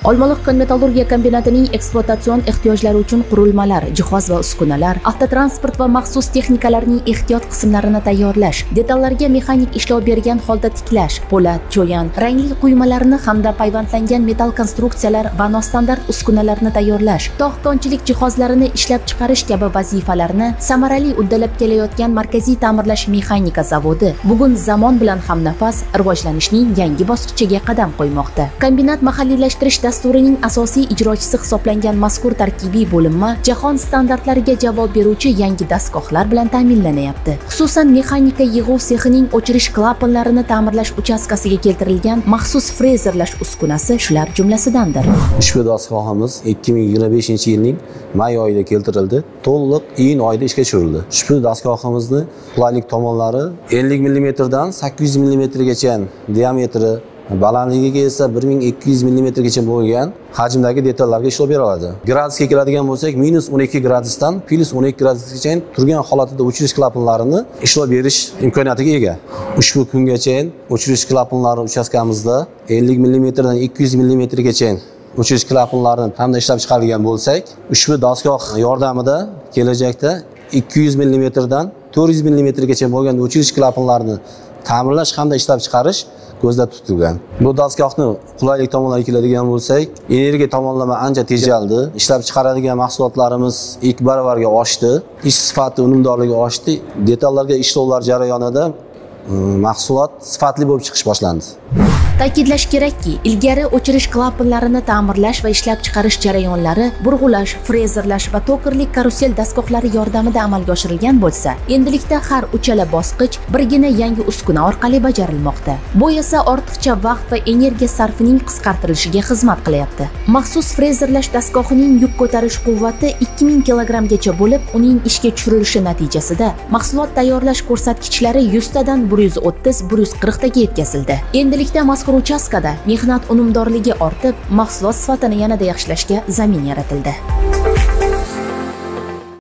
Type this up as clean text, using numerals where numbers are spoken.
Olmaliq kon metallurgiya kombinatining ekspluatatsion ehtiyojlari uchun qurilmalar, jihoz va uskunalar, avtotransport va maxsus texnikalarning ehtiyot qismlarini tayyorlash, detallarga mexanik ishlov bergan holda tiklash, po'lat, cho'yan, rangli quymalarni hamda payvandlangan metall konstruksiyalar va nostandart uskunalarni tayyorlash, tog' konchilik jihozlarini ishlab chiqarish kabi vazifalarni samarali uddalab kelayotgan Markaziy ta'mirlash mexanika zavodi bugun zamon bilan hamnafas rivojlanishning yangi bosqichiga qadam qo'ymoqda. Kombinat mahalliylashtirish dasturining asosiy ijrochisi hisoblangan mazkur tarkibiy bo'linma jahon standartlariga javob beruvchi yangi dastgohlar bilan ta'minlanyapti. Xususan, mexanika yig'uv sexining o'chirish klapanlarini ta'mirlash uchastkasiga keltirilgan maxsus frezerlash uskunasi shular jumlasidandir. Ushbu dastgohimiz 2025-yilning may oyida keltirildi. To'liq iyun oyida ishga tushirildi. Ushbu dastgohimizni qulaylik tomonlari 50 mm dan 800 mm gacha diametri, balandligiga esa 1200 mm gacha bo'lgan hajmdagi detallarga ishlov bera oladi. Gradusga keladigan bo'lsak, -12 gradusdan +12 gradusgacha turgan holatida o'chirish klapanlarini ishlov berish imkoniyatiga ega. Ushbu kungacha o'chirish klapanlari uchastkamizda 50 mm dan 200 mm gacha o'chirish klapanlarini hamda ishlab chiqargan bo'lsak, ushbu dastgoh yordamida kelajakda 200 mm dan 400 mm gacha bo'lgan o'chirish klapanlarini ta'mirlash hamda ishlab chiqarish ko'zda tutilgan. Bu dastgohni qulaylik tomonlariga keladigan bo'lsak, energiya tomonlama ancha tejaldi. Ishlab chiqaradigan mahsulotlarimiz 2 barobarga oshdi. Ish sifati, unumdorligi oshdi. Detallarga ishlovlar jarayonida mahsulot sifatli bo'lib chiqish boshlandi. Ta'kidlash kerakki, ilgari o'chirish klapanlarini ta'mirlash va ishlab chiqarish jarayonlari burg'ulash, frezerlash va tokerlik karusel dastgohlari yordamida amalga oshirilgan bo'lsa, endilikda har uchala bosqich birgina yangi uskuna orqali bajarilmoqda. Bu esa ortiqcha vaqt va energiya sarfining qisqartirilishiga xizmat qilyapti. Maxsus frezerlash dastgohining yuk ko'tarish quvvati 2000 kilogrammgacha bo'lib, uning ishga tushirilishi natijasida mahsulot tayyorlash ko'rsatkichlari 100 tadan 130-140 taga yetkazildi. Endilikda mazkur uchastkada mehnat unumdorligi ortib, mahsulot sifatini yanada yaxshilashga zamin yaratildi.